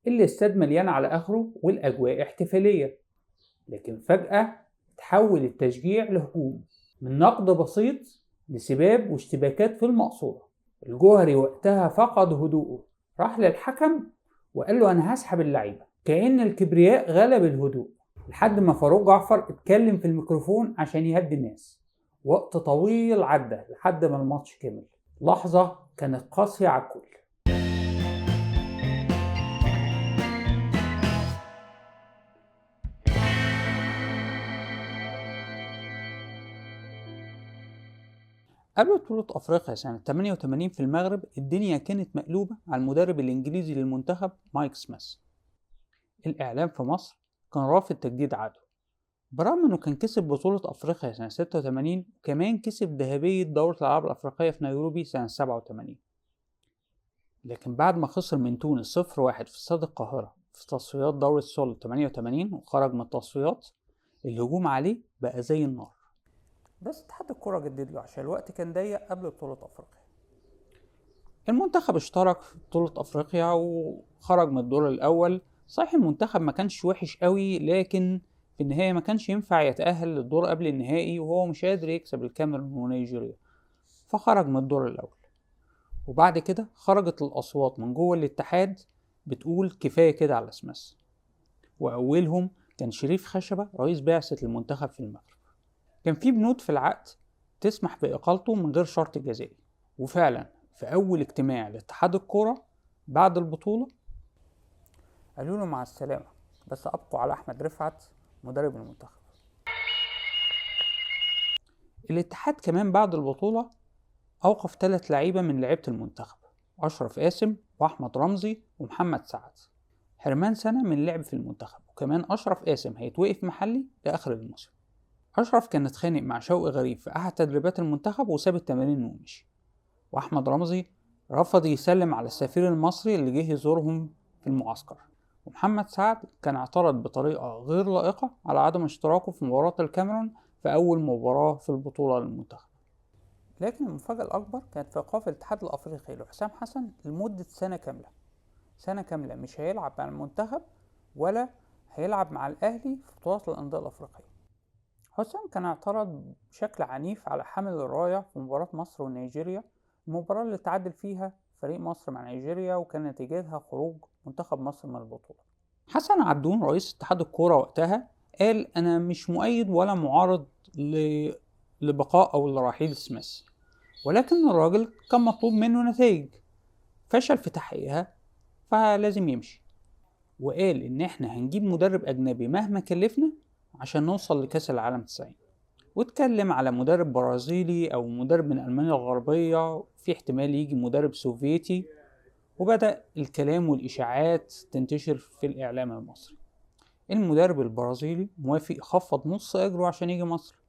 الاستاد مليان على آخره والأجواء احتفالية، لكن فجأة تحول التشجيع لهجوم، من نقد بسيط لسباب واشتباكات في المقصورة. الجوهري وقتها فقد هدوءه، راح للحكم وقال له أنا هسحب اللعيبة، كأن الكبرياء غلب الهدوء، لحد ما فاروق جعفر اتكلم في الميكروفون عشان يهدي الناس. وقت طويل عدى لحد ما الماتش كمل. لحظة كانت قاسية على الكل. قبل بطولة أفريقيا سنة 88 في المغرب، الدنيا كانت مقلوبة على المدرب الإنجليزي للمنتخب مايك سميث. الإعلام في مصر كان رافض تجديد عقده، برغم إنه كان كسب بطولة أفريقيا سنة 86، وكمان كسب ذهبية دورة الألعاب الأفريقية في نيروبي سنة 87. لكن بعد ما خسر من تونس 0-1 في استاد القاهرة في تصفيات دورة سول 88 وخرج من التصفيات، الهجوم عليه بقى زي النار. بس اتحاد الكرة جدد له عشان الوقت كان ضيق قبل بطولة أفريقيا. المنتخب اشترك في بطولة أفريقيا وخرج من الدور الأول. صحيح المنتخب ما كانش وحش قوي، لكن في النهاية ما كانش ينفع يتأهل للدور قبل النهائي وهو مش قادر يكسب الكاميرون ونيجيريا، فخرج من الدور الأول. وبعد كده خرجت الأصوات من جوه الاتحاد بتقول كفاية كده على سميث، وأولهم كان شريف خشبة رئيس بعثة المنتخب في المغرب. كان في بنود في العقد تسمح بإقالته من غير شرط جزائي، وفعلا في أول اجتماع لاتحاد الكورة بعد البطولة قالوا له مع السلامة، بس أبقوا على أحمد رفعت مدرب المنتخب. الاتحاد كمان بعد البطولة أوقف 3 لعيبة من لعيبة المنتخب، أشرف قاسم وأحمد رمزي ومحمد سعد، حرمان سنة من لعب في المنتخب. وكمان أشرف قاسم هيتوقف محلي لآخر الموسم. أشرف كان اتخانق مع شوقي غريب في أحد تدريبات المنتخب وساب التمارين ومشي. وأحمد رمزي رفض يسلم على السفير المصري اللي جه يزورهم في المعسكر. ومحمد سعد كان اعترض بطريقة غير لائقة على عدم اشتراكه في مباراة الكاميرون في أول مباراة في البطولة للمنتخب. لكن المفاجأة الأكبر كانت في إيقاف الاتحاد الأفريقي لحسام حسن لمدة سنة كاملة. سنة كاملة مش هيلعب مع المنتخب ولا هيلعب مع الأهلي في بطولات الأندية الأفريقية. حسام كان اعترض بشكل عنيف على حامل الراية في مباراة مصر ونيجيريا، المباراة اللي تعادل فيها فريق مصر مع نيجيريا وكان نتيجتها خروج منتخب مصر من البطولة. حسن عبدون رئيس اتحاد الكورة وقتها قال أنا مش مؤيد ولا معارض لبقاء أو لرحيل سميث، ولكن الراجل كان مطلوب منه نتائج فشل في تحقيقها فلازم يمشي. وقال إن إحنا هنجيب مدرب أجنبي مهما كلفنا عشان نوصل لكأس العالم 90. واتكلم على مدرب برازيلي أو مدرب من ألمانيا الغربية، في احتمال يجي مدرب سوفيتي. وبدأ الكلام والإشاعات تنتشر في الإعلام المصري. المدرب البرازيلي موافق يخفض نص أجره عشان يجي مصر.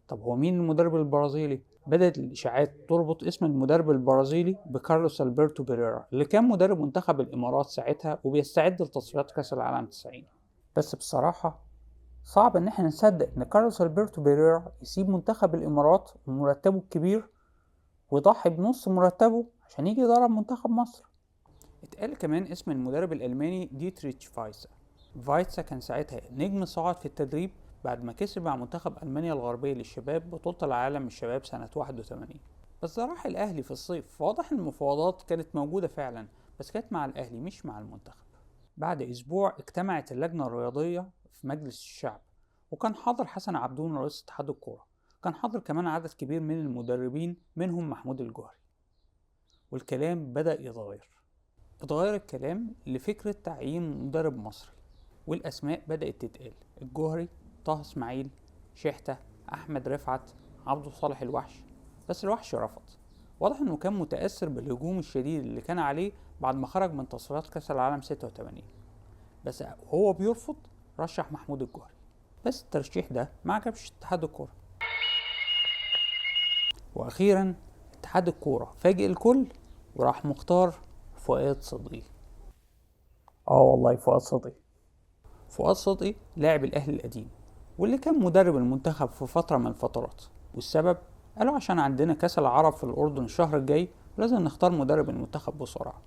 طب هو مين المدرب البرازيلي؟ بدأت الإشاعات تربط اسم المدرب البرازيلي بكارلوس ألبرتو بيريرا اللي كان مدرب منتخب الإمارات ساعتها وبيستعد لتصفيات كأس العالم 90. بس بصراحة صعب ان احنا نصدق ان كارلوس ألبرتو بيريرا يسيب منتخب الامارات ومرتبه الكبير ويضحي بنص مرتبه عشان يجي يدرب منتخب مصر. اتقال كمان اسم المدرب الالماني ديتريتش فايتسا. فايتسا كان ساعتها نجم صاعد في التدريب بعد ما كسب مع منتخب المانيا الغربية للشباب بطولة العالم الشباب سنة 81. بس ده راح الاهلي في الصيف، فواضح المفاوضات كانت موجودة فعلا، بس كانت مع الاهلي مش مع المنتخب. بعد اسبوع اجتمعت اللجنة الرياضية في مجلس الشعب، وكان حاضر حسن عبدون رئيس اتحاد الكورة، كان حاضر كمان عدد كبير من المدربين منهم محمود الجوهري. والكلام بدأ يتغير، اتغير الكلام لفكرة تعيين مدرب مصري، والأسماء بدأت تتقال: الجوهري، طه اسماعيل، شحتة، أحمد رفعت، عبده صالح الوحش. بس الوحش رفض، واضح انه كان متأثر بالهجوم الشديد اللي كان عليه بعد ما خرج من تصفيات كأس العالم 86. بس هو بيرفض رشح محمود الجوهري، بس الترشيح ده ما عجبش اتحاد الكورة. واخيرا اتحاد الكورة فاجئ الكل وراح مختار فؤاد صدقي. والله فؤاد صدقي. فؤاد صدقي لاعب الاهلي القديم واللي كان مدرب المنتخب في فترة من الفترات، والسبب قالوا عشان عندنا كاس العرب في الاردن الشهر الجاي ولازم نختار مدرب المنتخب بسرعة.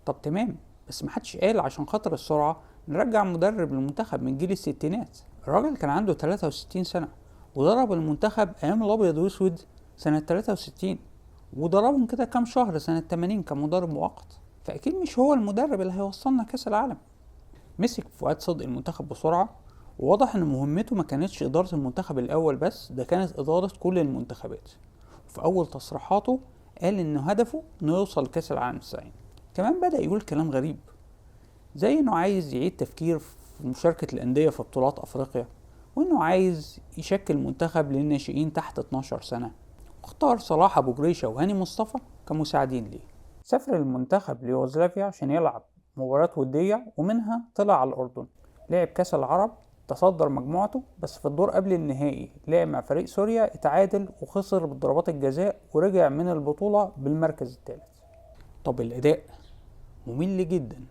طب تمام، بس محدش قال عشان خاطر السرعة نرجع مدرب المنتخب من جيل الستينات. الراجل كان عنده 63 سنة ودرب المنتخب أيام الأبيض وأسود سنة 63، ودربهم كده كام شهر سنة 80 كمدرب مؤقت، فأكيد مش هو المدرب اللي هيوصلنا كأس العالم. مسك فؤاد صدقي المنتخب بسرعة، وواضح إن مهمته ما كانتش إدارة المنتخب الأول بس، ده كانت إدارة كل المنتخبات. وفي أول تصريحاته قال إنه هدفه إنه يوصل كأس العالم 90. كمان بدأ يقول كلام غريب، زي إنه عايز يعيد تفكير في مشاركة الأندية في بطولات أفريقيا، وإنه عايز يشكل منتخب للناشئين تحت 12 سنة، واختار صلاح أبو جريشة وهاني مصطفى كمساعدين ليه. سافر المنتخب ليوغوسلافيا عشان يلعب مباراة ودية، ومنها طلع على الأردن، لعب كأس العرب، تصدر مجموعته، بس في الدور قبل النهائي لعب مع فريق سوريا، اتعادل وخسر بضربات الجزاء ورجع من البطولة بالمركز الثالث. طب الأداء ممل جدا،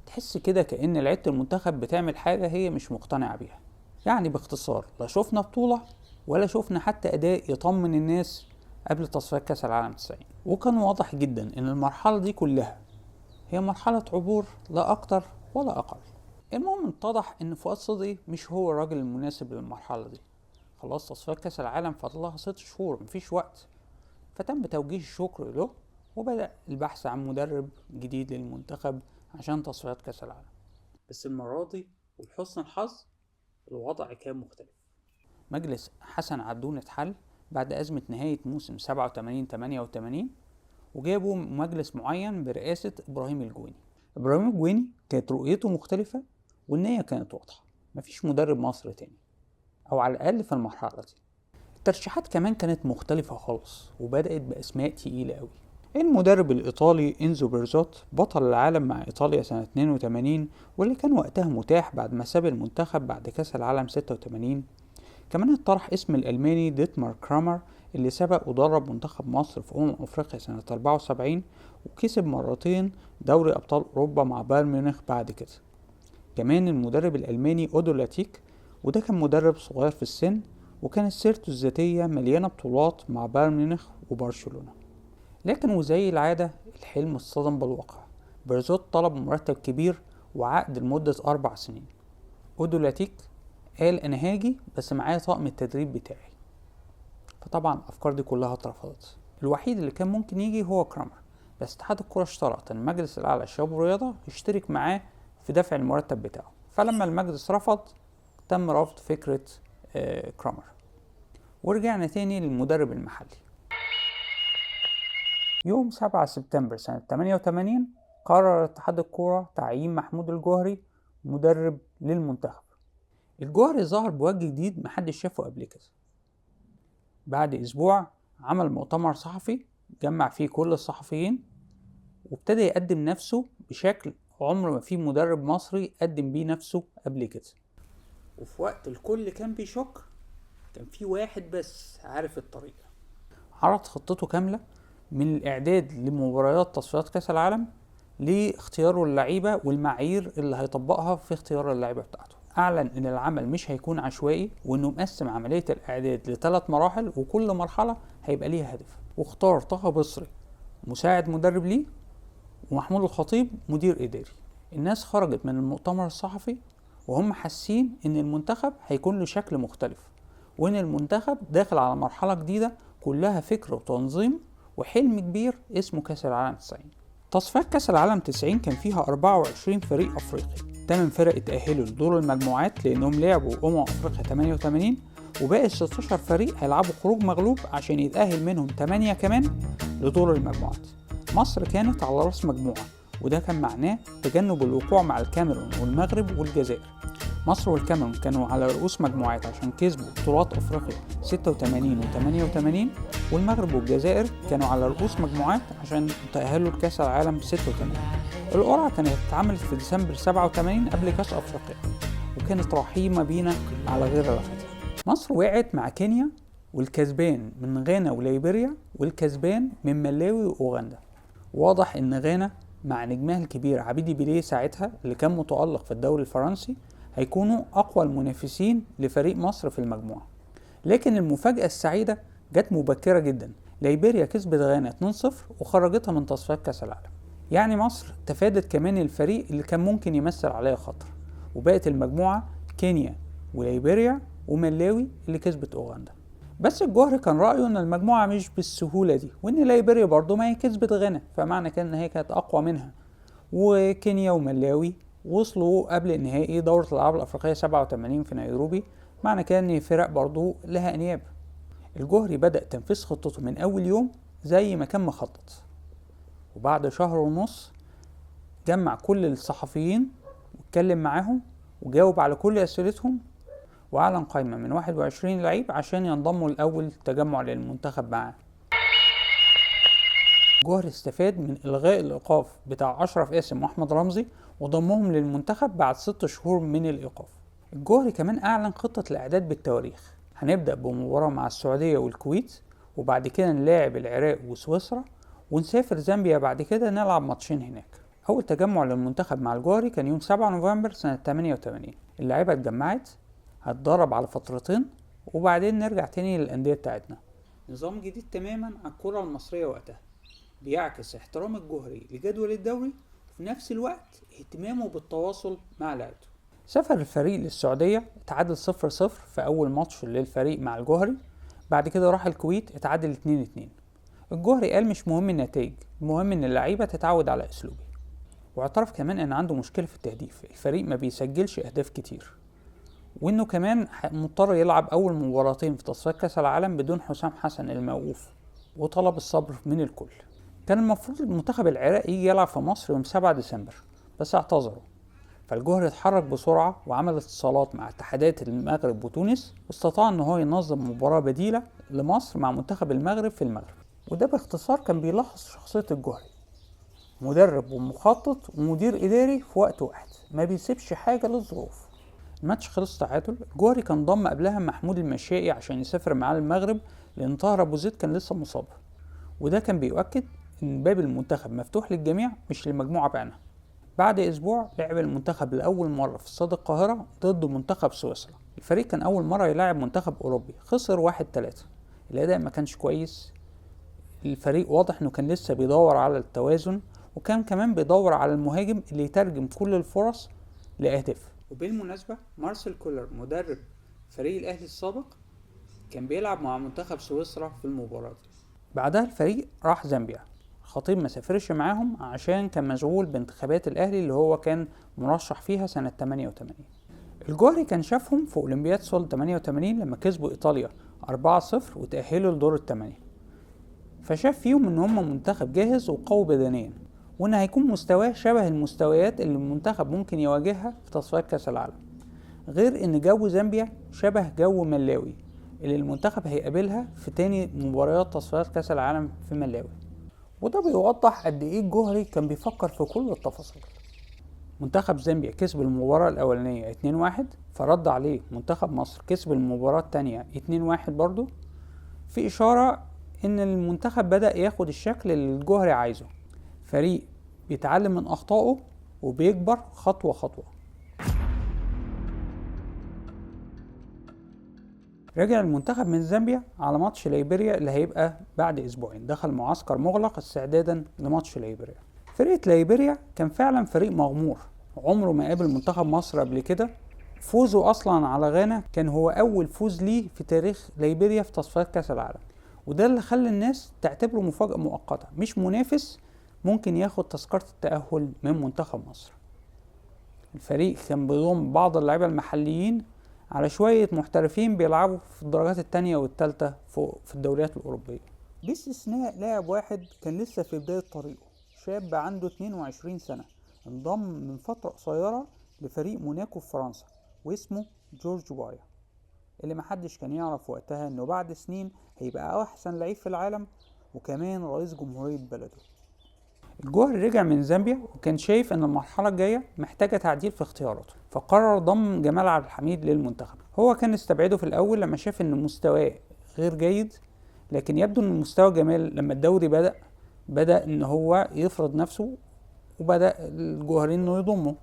تحس كده كأن لعيبة المنتخب بتعمل حاجة هي مش مقتنعة بيها. يعني باختصار لا شفنا بطولة ولا شفنا حتى أداء يطمن الناس قبل تصفيات كأس العالم 90. وكان واضح جدا إن المرحلة دي كلها هي مرحلة عبور، لا أكتر ولا أقل. المهم اتضح إن فؤاد صدقي مش هو الراجل المناسب للمرحلة دي. خلاص تصفيات كأس العالم فاضلها 6 شهور، مفيش وقت. فتم توجيه الشكر له، وبدأ البحث عن مدرب جديد للمنتخب عشان تصفيات كأس العالم. بس المرة دي ولحسن الحظ الوضع كان مختلف. مجلس حسن عبدون اتحل بعد أزمة نهاية موسم 87-88، وجابوا مجلس معين برئاسة إبراهيم الجويني. إبراهيم الجويني كانت رؤيته مختلفة والنية كانت واضحة، مفيش مدرب مصري تاني، أو على الأقل في المرحلة دي. الترشيحات كمان كانت مختلفة خالص، وبدأت بأسماء تقيلة قوي. المدرب الإيطالي إنزو بيرزوت، بطل العالم مع إيطاليا سنة 82، واللي كان وقتها متاح بعد ما ساب المنتخب بعد كأس العالم 86. كمان اتطرح اسم الألماني ديتمار كرامر، اللي سبق ودرب منتخب مصر في أفريقيا سنة 74، وكسب مرتين دوري أبطال أوروبا مع بايرن ميونخ بعد كده. كمان المدرب الألماني أودو لاتيك، وده كان مدرب صغير في السن وكانت سيرته الذاتية مليانة بطولات مع بايرن ميونخ وبرشلونة. لكن وزي العادة الحلم اتصدم بالواقع. بيرزوت طلب مرتب كبير وعقد لمدة 4 سنين. أودو لاتيك قال أنا هاجي بس معايا طاقم التدريب بتاعي. فطبعا الأفكار دي كلها اترفضت. الوحيد اللي كان ممكن يجي هو كرامر، بس اتحاد الكرة اشترط ان المجلس الأعلى للشباب والرياضة يشترك معاه في دفع المرتب بتاعه. فلما المجلس رفض تم رفض فكرة كرامر، ورجعنا تاني للمدرب المحلي. يوم 7 سبتمبر سنة 88 قرر اتحاد الكورة تعيين محمود الجوهري مدرب للمنتخب. الجوهري ظهر بوجه جديد محدش شافه قبل كده. بعد أسبوع عمل مؤتمر صحفي جمع فيه كل الصحفيين، وابتدى يقدم نفسه بشكل عمر ما في مدرب مصري قدم بيه نفسه قبل كده. وفي وقت الكل كان بيشك، كان في واحد بس عارف الطريقة. عرض خطته كاملة من الإعداد لمباريات تصفيات كأس العالم لاختياره اللعيبة والمعايير اللي هيطبقها في اختيار اللعيبة بتاعته. أعلن إن العمل مش هيكون عشوائي، وإنه مقسم عملية الإعداد ل3 مراحل وكل مرحلة هيبقى ليها هدف. واختار طه بصري مساعد مدرب ليه، ومحمود الخطيب مدير إداري. الناس خرجت من المؤتمر الصحفي وهم حاسين إن المنتخب هيكون له شكل مختلف، وإن المنتخب داخل على مرحلة جديدة كلها فكر وتنظيم وحلم كبير اسمه كأس العالم 90. تصفيات كأس العالم 90 كان فيها 24 فريق أفريقي، 8 فرق اتأهلوا لدور المجموعات لأنهم لعبوا أفريقيا 88، وباقي 16 فريق هيلعبوا خروج مغلوب عشان يتأهل منهم 8 كمان لدور المجموعات. مصر كانت على رأس مجموعة، وده كان معناه تجنب الوقوع مع الكاميرون والمغرب والجزائر. مصر والكاميرون كانوا على رؤوس مجموعات عشان كسبوا بطولات أفريقيا 86 و88، والمغرب والجزائر كانوا على رؤوس مجموعات عشان تأهلوا لكأس العالم 86. القرعة كانت اتعملت في ديسمبر 87 قبل كأس أفريقيا، وكانت رحيمة بينا على غير العادة. مصر وقعت مع كينيا، والكسبان من غانا وليبيريا، والكسبان من ملاوي وأوغندا. واضح إن غانا مع نجمها الكبير عبيدي بيليه ساعتها اللي كان متألق في الدوري الفرنسي هيكونوا أقوى المنافسين لفريق مصر في المجموعة. لكن المفاجأة السعيدة جت مبكرة جدا، ليبيريا كسبت غانا 2-0 وخرجتها من تصفيات كأس العالم. يعني مصر تفادت كمان الفريق اللي كان ممكن يمثل عليها خطر، وبقت المجموعة كينيا وليبيريا وملاوي اللي كسبت أوغندا. بس الجوهري كان رأيه إن المجموعة مش بالسهولة دي، وإن ليبيريا برضو ما هي كسبت غانا، فمعنى كان إن هي كانت أقوى منها. وكينيا وملاوي وصلوا قبل النهائي دورة الألعاب الأفريقية 87 في نيروبي، معنى كان إن فرق برضو لها أنياب. الجوهري بدأ تنفيذ خطته من أول يوم زي ما كان مخطط، وبعد شهر ونص جمع كل الصحفيين واتكلم معاهم وجاوب على كل أسئلتهم، وأعلن قائمة من 21 لعيب عشان ينضموا لأول تجمع للمنتخب معاه. الجوهري استفاد من إلغاء الإيقاف بتاع أشرف قاسم وأحمد رمزي وضمهم للمنتخب بعد 6 شهور من الإيقاف. الجوهري كمان أعلن خطة الإعداد بالتواريخ، هنبدأ بمباراة مع السعودية والكويت، وبعد كده نلاعب العراق وسويسرا، ونسافر زامبيا بعد كده نلعب ماتشين هناك. أول تجمع للمنتخب مع الجوهري كان يوم 7 نوفمبر سنة 88. اللعيبة اتجمعت، هتدرب على فترتين وبعدين نرجع تاني للأندية بتاعتنا. نظام جديد تماما على الكرة المصرية وقتها، بيعكس احترام الجوهري لجدول الدوري وفي نفس الوقت اهتمامه بالتواصل مع لعيبته. سافر الفريق للسعودية، اتعادل 0-0 في أول ماتش للفريق مع الجوهري. بعد كده راح الكويت، اتعادل 2-2. الجوهري قال مش مهم النتائج، المهم ان اللعيبة تتعود على اسلوبي. واعترف كمان ان عنده مشكلة في التهديف، الفريق ما بيسجلش اهداف كتير، وانه كمان مضطر يلعب اول مباراتين في تصفيات كاس العالم بدون حسام حسن الموقوف، وطلب الصبر من الكل. كان المفروض المنتخب العراقي يجي يلعب في مصر يوم 7 ديسمبر، بس اعتذروا. فالجوهري اتحرك بسرعة وعمل اتصالات مع اتحادات المغرب وتونس، واستطاع ان هو ينظم مباراة بديلة لمصر مع منتخب المغرب في المغرب. وده باختصار كان بيلخص شخصية الجوهري، مدرب ومخطط ومدير إداري في وقت واحد، ما بيسيبش حاجة للظروف. الماتش خلص تعادل. الجوهري كان ضم قبلها محمود المشائي عشان يسافر معاه المغرب، لأن طاهر أبو زيد كان لسه مصاب، وده كان بيؤكد إن باب المنتخب مفتوح للجميع مش لمجموعة بعينها. بعد أسبوع لعب المنتخب لأول مرة في استاد القاهرة ضد منتخب سويسرا. الفريق كان أول مرة يلاعب منتخب أوروبي، خسر 1-3. الأداء ما كانش كويس، الفريق واضح إنه كان لسه بيدور على التوازن، وكان كمان بيدور على المهاجم اللي يترجم كل الفرص لأهداف. وبالمناسبة مارسيل كولر مدرب فريق الأهلي السابق كان بيلعب مع منتخب سويسرا في المباراة دي. بعدها الفريق راح زامبيا، الخطيب ما سافرش معاهم عشان كان مشغول بانتخابات الأهلي اللي هو كان مرشح فيها سنة 88. الجوهري كان شافهم في أولمبياد سول 88 لما كسبوا إيطاليا 4-0 وتأهلوا لدور الثمانية، فشاف فيهم إن هم منتخب جاهز وقوي بدنيا، وإن هيكون مستواه شبه المستويات اللي المنتخب ممكن يواجهها في تصفيات كأس العالم. غير إن جو زامبيا شبه جو ملاوي اللي المنتخب هيقابلها في تاني مباريات تصفيات كأس العالم في ملاوي. وده بيوضح قد إيه الجوهري كان بيفكر في كل التفاصيل. منتخب زامبيا كسب المباراة الأولانية 2-1، فرد عليه منتخب مصر كسب المباراة التانية 2-1 برضو، في إشارة إن المنتخب بدأ ياخد الشكل اللي الجوهري عايزه، فريق بيتعلم من أخطائه وبيكبر خطوة خطوة. رجع المنتخب من زامبيا على ماتش ليبيريا اللي هيبقى بعد أسبوعين، دخل معسكر مغلق استعدادا لماتش ليبيريا. فرقة ليبيريا كان فعلا فريق مغمور، عمره ما قابل منتخب مصر قبل كده. فوزه أصلا على غانا كان هو أول فوز ليه في تاريخ ليبيريا في تصفيات كأس العالم، وده اللي خلى الناس تعتبره مفاجأة مؤقتة، مش منافس ممكن ياخد تذكرة التأهل من منتخب مصر. الفريق كان بيضم بعض اللعيبة المحليين على شوية محترفين بيلعبوا في الدرجات التانية والتالتة فوق في الدوريات الأوروبية، باستثناء لاعب واحد كان لسه في بداية طريقه، شاب عنده 22 سنة، انضم من فترة قصيرة لفريق موناكو في فرنسا، واسمه جورج وايا، اللي محدش كان يعرف وقتها انه بعد سنين هيبقى احسن لعيب في العالم وكمان رئيس جمهورية بلده. الجوهري رجع من زامبيا وكان شايف ان المرحلة الجاية محتاجة تعديل في اختياراته، فقرر ضم جمال عبد الحميد للمنتخب. هو كان استبعده في الاول لما شاف ان مستواه غير جيد، لكن يبدو ان مستوى جمال لما الدوري بدأ ان هو يفرض نفسه، وبدأ الجوهري انه يضمه.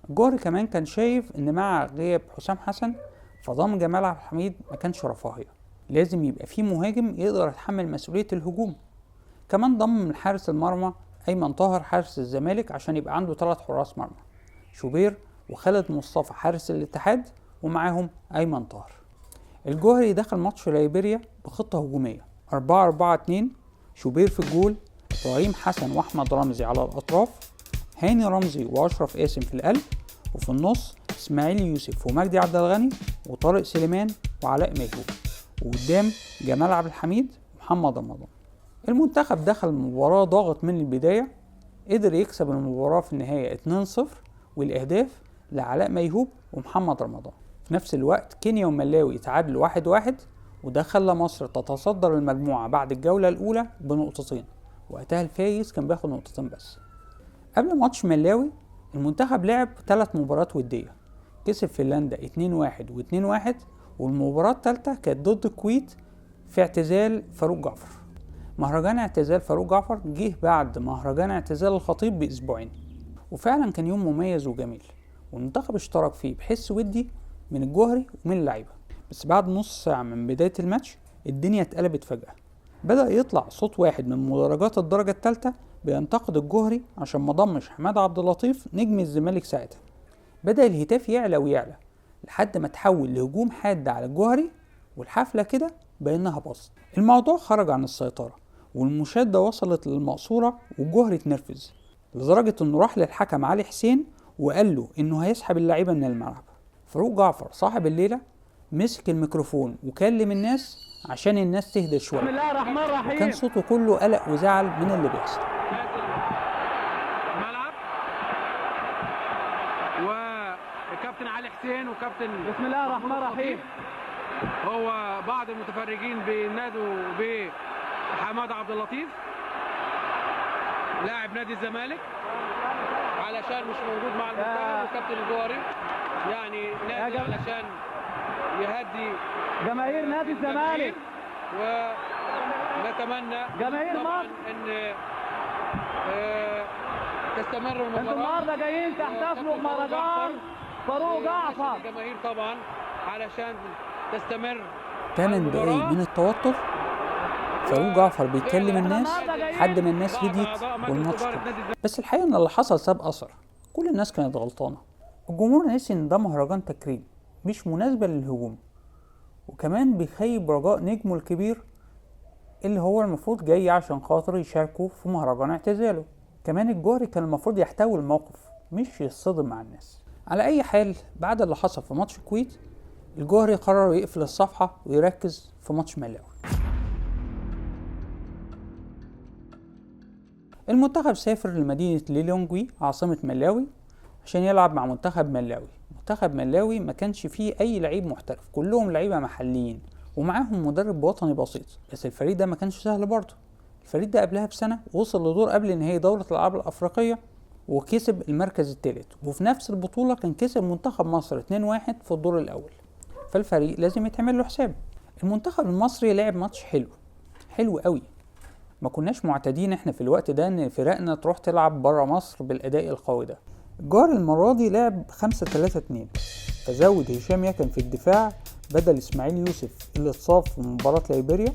الجوهري كمان كان شايف ان مع غياب حسام حسن فضم جمال عبد الحميد ما كانش رفاهية، لازم يبقى فيه مهاجم يقدر يتحمل مسؤولية الهجوم. كمان ضم من حارس المرمى أيمن طاهر حارس الزمالك عشان يبقى عنده 3 حراس مرمى، شوبير وخالد مصطفى حارس الاتحاد ومعاهم أيمن طاهر. الجوهري دخل ماتش ليبيريا بخطة هجومية 4-4-2، شوبير في الجول، إبراهيم حسن وأحمد رمزي على الأطراف، هاني رمزي وأشرف قاسم في القلب، وفي النص إسماعيل يوسف ومجدي عبد الغني وطارق سليمان وعلاء ميهوب، وقدام جمال عبد الحميد ومحمد رمضان. المنتخب دخل المباراة ضاغط من البداية، قدر يكسب المباراة في النهاية 2-0، والأهداف لعلاء ميهوب ومحمد رمضان. في نفس الوقت كينيا وملاوي تعادلوا 1-1، وده خلى مصر تتصدر المجموعة بعد الجولة الأولى بنقطتين، وقتها الفايز كان بياخد نقطتين بس. قبل ماتش ملاوي المنتخب لعب 3 مباريات ودية، كسب فنلندا 2-1 و2-1، والمباراة الثالثة كانت ضد الكويت في اعتزال فاروق جعفر. مهرجان اعتزال فاروق جعفر جه بعد مهرجان اعتزال الخطيب بأسبوعين، وفعلا كان يوم مميز وجميل، والمنتخب اشترك فيه بحس ودي من الجوهري ومن اللعيبة. بس بعد نص ساعة من بداية الماتش الدنيا اتقلبت فجأة، بدأ يطلع صوت واحد من مدرجات الدرجة الثالثة بينتقد الجوهري عشان ما ضمش حماد عبد اللطيف نجم الزمالك ساعتها. بدأ الهتاف يعلى ويعلى لحد ما تحول لهجوم حاد على الجوهري، والحفلة كده بأنها باظت. الموضوع خرج عن السيطرة والمشادة وصلت للمقصورة، والجوهري اتنرفز لدرجة انه راح للحكم علي حسين وقال له انه هيسحب اللعيبة من الملعب. فاروق جعفر صاحب الليلة مسك الميكروفون وكلم الناس عشان الناس تهدى شوية. بسم الله الرحمن الرحيم. وكان صوته كله قلق وزعل من اللي بيحصل. ملعب وكابتن علي حسين وكابتن بسم الله الرحمن الرحيم، هو بعض المتفرجين بينادوا بحماد عبد اللطيف لاعب نادي الزمالك علشان مش موجود مع المنتخب، وكابتن الجوهري يعني نادي علشان يهدي جماهير نادي الزمالك، ونتمنى جماهير مصر ان تستمر المباراة. انتوا النهارده جايين تحتفلوا بمهرجان فاروق جعفر، الجماهير طبعا علشان تستمر. 8 دقايق من التوتر، فاروق جعفر بيكلم الناس لحد ما الناس هديت والماتش. بس الحقيقة ان اللي حصل ساب اثر، كل الناس كانت غلطانة. الجمهور نسي ان ده مهرجان تكريم مش مناسبة للهجوم، وكمان بيخيب رجاء نجمه الكبير اللي هو المفروض جاي عشان خاطر يشاركه في مهرجان اعتزاله. كمان الجوهري كان المفروض يحتوي الموقف مش يصطدم مع الناس. على اي حال بعد اللي حصل في ماتش الكويت الجوهري قرر يقفل الصفحة ويركز في ماتش ملاوي. المنتخب سافر لمدينة ليلونجوي عاصمة ملاوي عشان يلعب مع منتخب ملاوي. منتخب ملاوي ما كانش فيه اي لعيب محترف، كلهم لعيبة محليين ومعاهم مدرب وطني بسيط. بس الفريق ده ما كانش سهل برضه. الفريق ده قبلها بسنة وصل لدور قبل نهائي دورة الألعاب الأفريقية وكسب المركز الثالث، وفي نفس البطولة كان كسب منتخب مصر 2-1 في الدور الأول. فالفريق لازم يتعمل له حساب. المنتخب المصري لعب ماتش حلو حلو قوي، ما كناش معتادين احنا في الوقت ده ان فرقنا تروح تلعب برا مصر بالأداء القوي ده. الجار المرة دي لعب 5-3-2، فزود هشام يكن في الدفاع بدل اسماعيل يوسف اللي اتصاب في مباراة ليبيريا،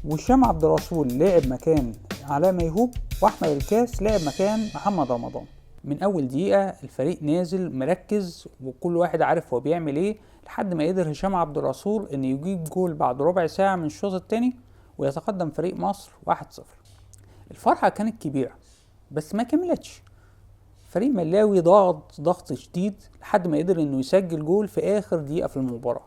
وهشام عبد الرسول لعب مكان علاء ميهوب، واحمد الكاس لعب مكان محمد رمضان. من اول دقيقة الفريق نازل مركز وكل واحد عارف هو بيعمل ايه، لحد ما قدر هشام عبد الرسول ان يجيب جول بعد ربع ساعة من الشوط الثاني ويتقدم فريق مصر 1-0. الفرحة كانت كبيرة بس ما كملتش. فريق ملاوي ضغط ضغط شديد لحد ما قدر انه يسجل جول في اخر دقيقة في المباراة،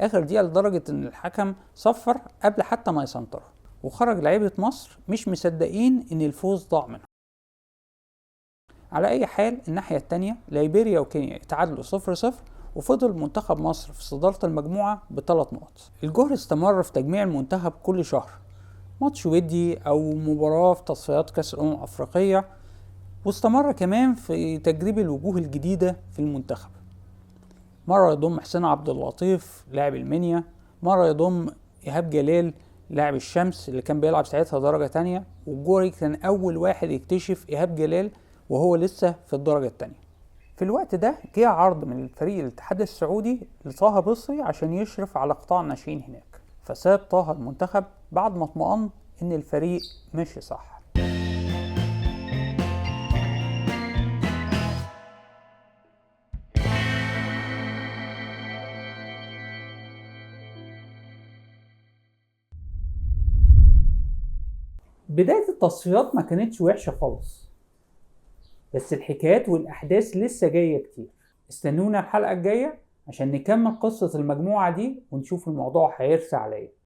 اخر دقيقة، لدرجة ان الحكم صفر قبل حتى ما يسنطر، وخرج لعيبة مصر مش مصدقين ان الفوز ضاع منهم. على اي حال الناحية التانية ليبيريا وكينيا اتعادلوا 0-0، وفضل منتخب مصر في صدارة المجموعة ب3 نقط. الجوهري استمر في تجميع المنتخب كل شهر، ماتش ودي او مباراة في تصفيات كاس الامم الافريقية، واستمر كمان في تجريب الوجوه الجديدة في المنتخب. مرة يضم حسين عبد اللطيف لاعب المنيا، مرة يضم إيهاب جلال لاعب الشمس اللي كان بيلعب ساعتها درجة تانية، والجوهري كان أول واحد يكتشف إيهاب جلال وهو لسه في الدرجة التانية. في الوقت ده جه عرض من الفريق الاتحاد السعودي لطه بصري عشان يشرف على قطاع الناشئين هناك، فساب طه المنتخب بعد ما اطمأن إن الفريق ماشي صح. بداية التصفيات ما كانتش وحشة خالص، بس الحكايات والأحداث لسه جاية كتير. استنونا الحلقة الجاية عشان نكمل قصة المجموعة دي ونشوف الموضوع هيرسى على ايه.